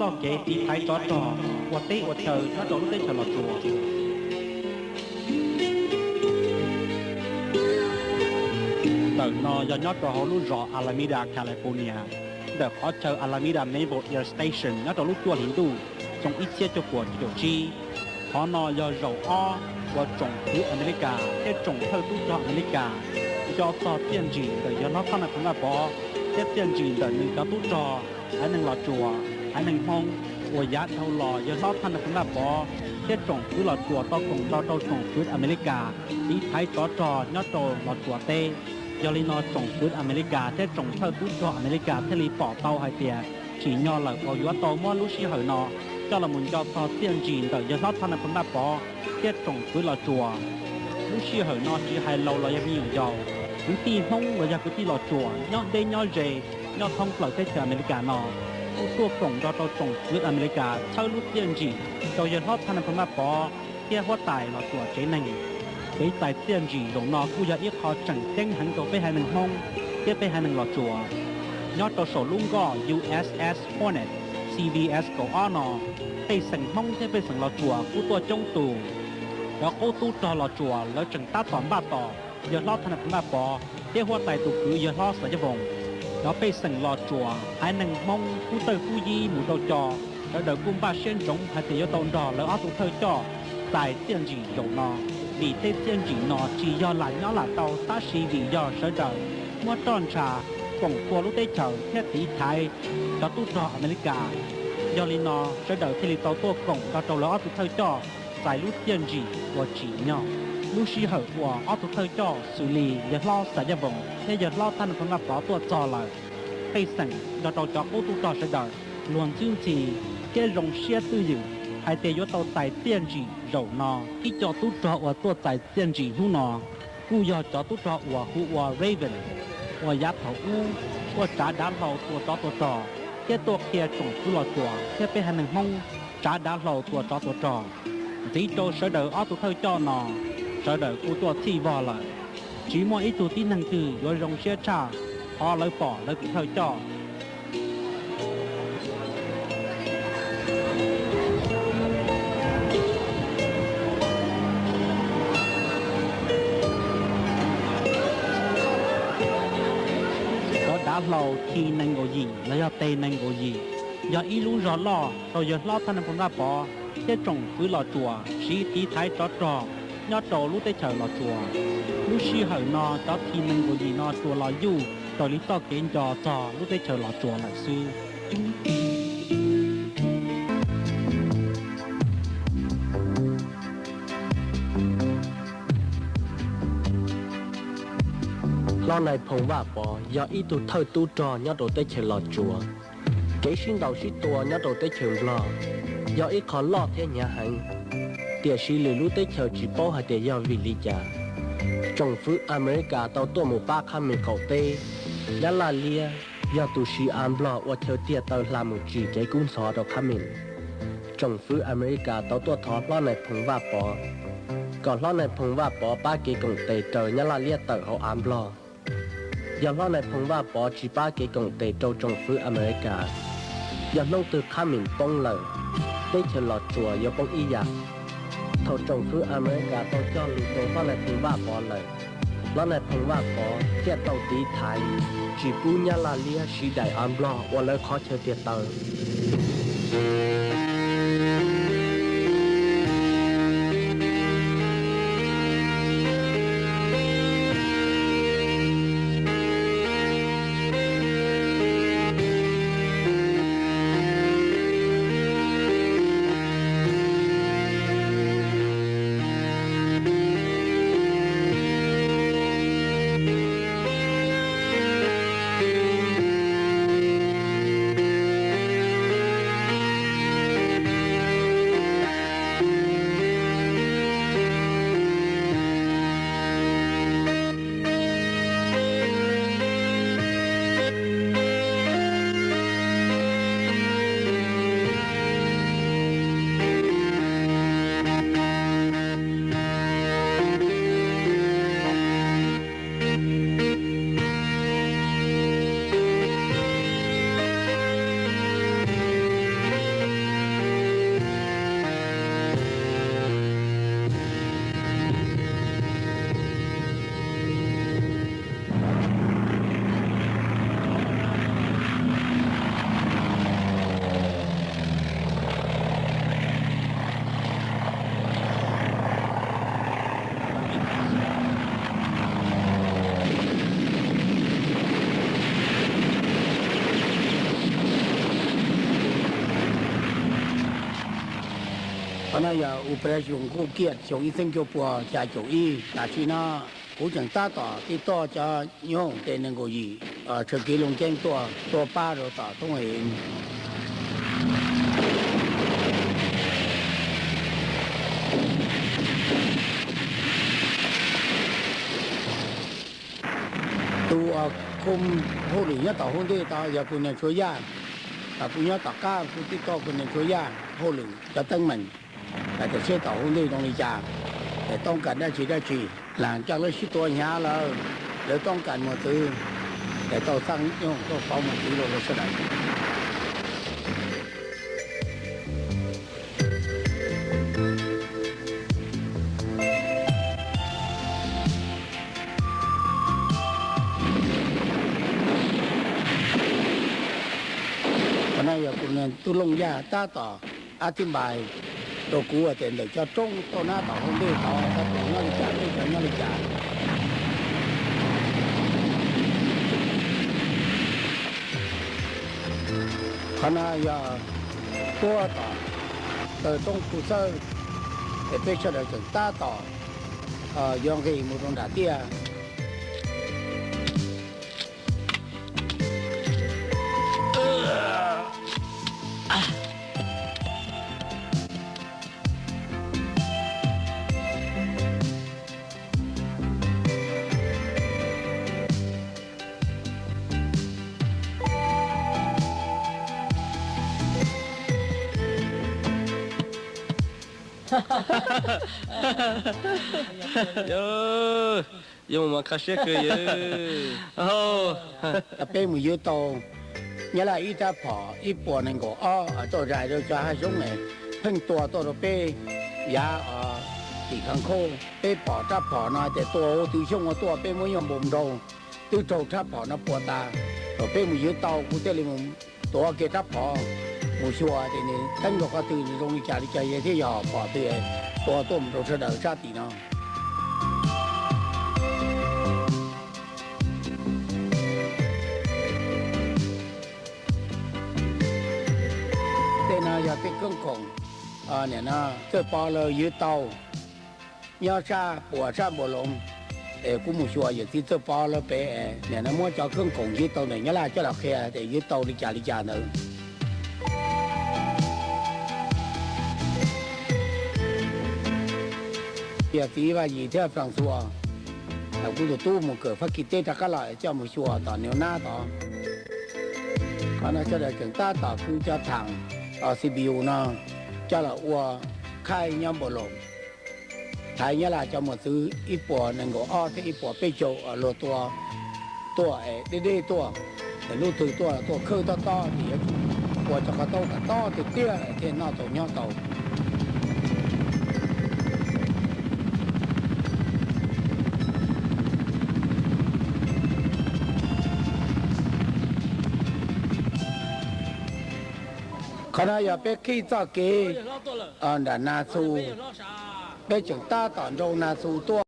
txoj kev tiv thaiv tsov rog ua teb ua chaw nyob rau lub teb chaws Los Tsuas. Ntawm no yog nyob rau hauv lub zos Alameda, California, ntawm qhov chaw Alameda Naval Air Station nyob rau lub cuaj hlis ntuj xyoo ib txhiab cuaj puas cuaj caum tsib. Qhov no yog zaum ob uas tsoom fwv Amelikas thiab tsoom thawj tub rog Amelikas nco txog txiaj ntsig ntawm yawg hlob Thoj Nais Phoo Vaj Pov thiab txiaj ntsig ntawm nws cov tub rog haiv neeg Los Tsuas, haiv neeg Hmoob uas yav dhau los yawg hlob Thoj Nais Phoo Vaj Pov thiab tsoom fwv Los Tsuas tau koom nto rau tsoom fwv Amelikas tiv thaiv tsov rog nyob rau Los Tsuas teb. Yog li no tsoom fwv Amelikas thiab tsoom thawj tub rog Amelikas thiaj li pom tau hais tias tsim nyog lawm uas yuav tau muab lub sij hawm no coj los mus nco txog txiaj ntsig ntawm yawg hlob Thoj Nais Phoo Vaj Pov thiab tsoom fwv Los Tsuas. Lub sij hawm no tsis hais laus los yog me nyuam yaus, kwv tij Hmoob los yog kwv tij Los Tsuas nyob deb nyob ze, nyob thoob plaws teb chaws Amelikas no kuj tuaj koom nrog rau tsoom fwv Amelikas txhawb lub txiaj ntsig rau yawg hlob Thoj Nais Phoo Vaj Pov thiab huab tais Los Tsuas tsev neeg. Kev txais txiaj ntsig zaum no kuj yog ib qho tseem ceeb heev rau peb haiv neeg Hmoob thiab peb haiv neeg Los Tsuas. Nyob rau saum lub nkoj U S S Hornet C V S kaum ob no, pej xeem Hmoob thiab pej xeem Los Tsuas kuj tuaj coob tus. Cov qub tub rog Los Tsuas lawv tseem tab tom npaj tos yawg hlob Thoj Nais Phoo Vaj Pov thiab huab tais tus kwv yawg hlob Xav Yaj Voos. Cov pej xeem Los Tsuas haiv neeg Hmoob kub tawj kub yib mus rau co, sawv daws kuj npaj siab ntsoov hais tias yuav tau nrog lawv ob tug thawj coj txais txiaj ntsig zaum no, vim tej txiaj ntsig no tsis yog lam nyob lam tau tab sis vim yog sawv daws muab roj ntsha koom tua lub teb chaws thiab tiv thaiv cov tub rog Amelikas. Yog li no sawv daws thiaj li tau tuaj koom nrog rau lawv ob tug thawj coj txais lub txiaj ntsig uas tsim nyog. Lub sij hawm uas ob tug thawj coj xws li yawg hlob Xav Yaj Voos thiab yawg hlob Thoj Nais Phoo Vaj Pov tuaj txog lawm, pej xeem nrog rau cov qub tub rog sawv daws luag ntxwb ntxhi thiab zoo siab twj ywm hais tias yuav tau txais txiaj ntsig zaum no. Ib co tub rog uas tuaj txais txiaj ntsig hnub no kuj yog cov tub rog uas hu ua Raven, uas yav thaum ub tuaj tsav dav hlau tua tsov tua rog thiab tuaj qhia tsoom fwv Los Tsuas thiab peb haiv neeg Hmoob tsav dav hlau tua tsov tua rog. Ntxiv rau sawv daws ob tug thawj coj no, sawv daws kuj tuaj txhij vog lawm. Tsis muaj ib tug tib neeg twg yuav zoo siab tshaj qhov lawv pom lawv tus thawj coj. Cov dav hlau T nees nkaum yim los yog T nees nkaum yim yog ib lub zog loj rau yawg hlob Thoj Nais Phoo Vaj Pov thiab tsoom fwv Los Tsuas siv tiv thaiv tsov rog nyob rau lub teb chaws Los Tsuas. Lub sij hawm no cov T nees nkaum yim no tsuas los yuj raws li txoj kev nco txog lub teb chaws Los Tsuas lawm xwb. Hlob Nais Phoo Vaj Pov yog ib tug thawj tub rog nyob rau teb chaws Los Tsuas. Kev sib ntaus sib tua nyob rau teb chaws Nplog yog ib qho loj thiab hnyav heev, tiam sis lwm lub teb chaws tsis paub hais tias yog vim li cas. Tsoom fwv Amelikas tau tuaj mus pab Khab Mem qaum teb. Nyab Laj Liab yog tus siv av Nplog ua chaw tiag taw hla mus tsim kev kub ntxhov rau Khab Mem. Tsoom fwv Amelikas tau tuaj thov Hlob Nais Phoo Vaj Pov kom Hlob Nais Phoo Vaj Pov pab kev koom tes raws Nyab Laj Liab tawm hauv av Nplog. Yog Hlob Nais Phoo Vaj Pov tsis pab kev koom tes rau tsoom fwv Amelikas, yog hnub twg Khab Mem poob lawm, teb chaws Los Tsuas yuav poob ib yam. Thaum tsoom fwv Amelikas tau cog lus rau Hlob Nais Phoo Vaj Pov lawm, Hlob Nais Phoo Vaj Pov thiaj tau tiv thaiv tsis pub Nyab Laj Liab siv daim av Nplog ua lawv qhov chaw tiag taw. No yog Operation Nkauj Kiaj xyoo ib txhiab cuaj puas xya caum ib. Tam sim no kuv tseem tab tom tij toj cov nyob hauv tes nees nkaum yim tshaw kev loo ceeb tuaj, tuaj pab rau tom Thoob Heev. Tus khum hauj lwm nyob tom hauv ntej tod yog kuv niam Tshuav Yaj, kuv nyob tom qab kuv tij toj kuv niam Tshuav Yaj hauj lwm cov teeb meem, es tias seb tom hauv ntej zoo li cas, es toob kas dab tsi dab tsi, lam coj lawv sib tua hnyav lawm, lawv toob kas mos txwv, es tau txaj nyoog tuaj pauv mos txwv rau lawv sawv daws. Qhov no yog kuv niam Tub Looj Yaj tab tom ab thib npais rau kuv tias ntawm cov roob toj nab tom hauv ntej tod cov nyob li cas, tej cov nyob li cas. Qhov no yog tuaj tom taw roob Phu Xawb, es peb sawv daws tseem tab tom yuav nqis mus rau nram tiaj. Yuav mus mas kho siab kawg yawg. Peb mus ywv tau Nyab Laj ib rab phom ib puas nees nkaum ob tuaj zais rau cov hav zoov es pheej tua tuaj rau peb yav tim Khav Khauj. Peb pom rab phom no tias tua ua tw xyooj ua tuaj, peb muab nyuag npau nrau twb raug rab phom no puas tas. Thaum peb mus ywv tau kuv thiaj li mus tuav kiag rab phom mus xyuas tias nws teeb rau qhov twg, nws zoo li cas li cas thiaj yog phom twg tua tuaj mus rau sawv daws sab tim no. Tej no yog tej koob khoom, nim no Txawj Pov lawv ywv tau nyob sab puas sab Npaus Loos. Es kuv mus xyuas yawm txiv Txawj Pov lawv pem, nim no muab cov koob khoom ywv tau ntawm Nyab Laj coj los qhia tias ywv tau li cas li cas ntawd. Yog txiv Vaj Yim thiab Francois, kuv tus tub mus kawm Fab Kis teb rov qab los coj mus xyuas tom Nws Nab tod. Qhov no sawv daws tseem tab tom kwv cov thaam C P U no coj los ua khaij nyob Npaus Loos. Thaiv Nyab Laj cov mos txwv ib puas nees nkaum ob thiab ib puas peb caug luag tua tuaj es deb deb tuaj, es lub twg tuaj los tuaj khawb tob tob ces yuav tsum ua cov qhov taub kom tob tiag tiag thiaj noj tau nyob tau. Qhov no yog peb qhib txoj kev nram Nas Xus, peb tseem tab tom nrau Nas Xus tuaj.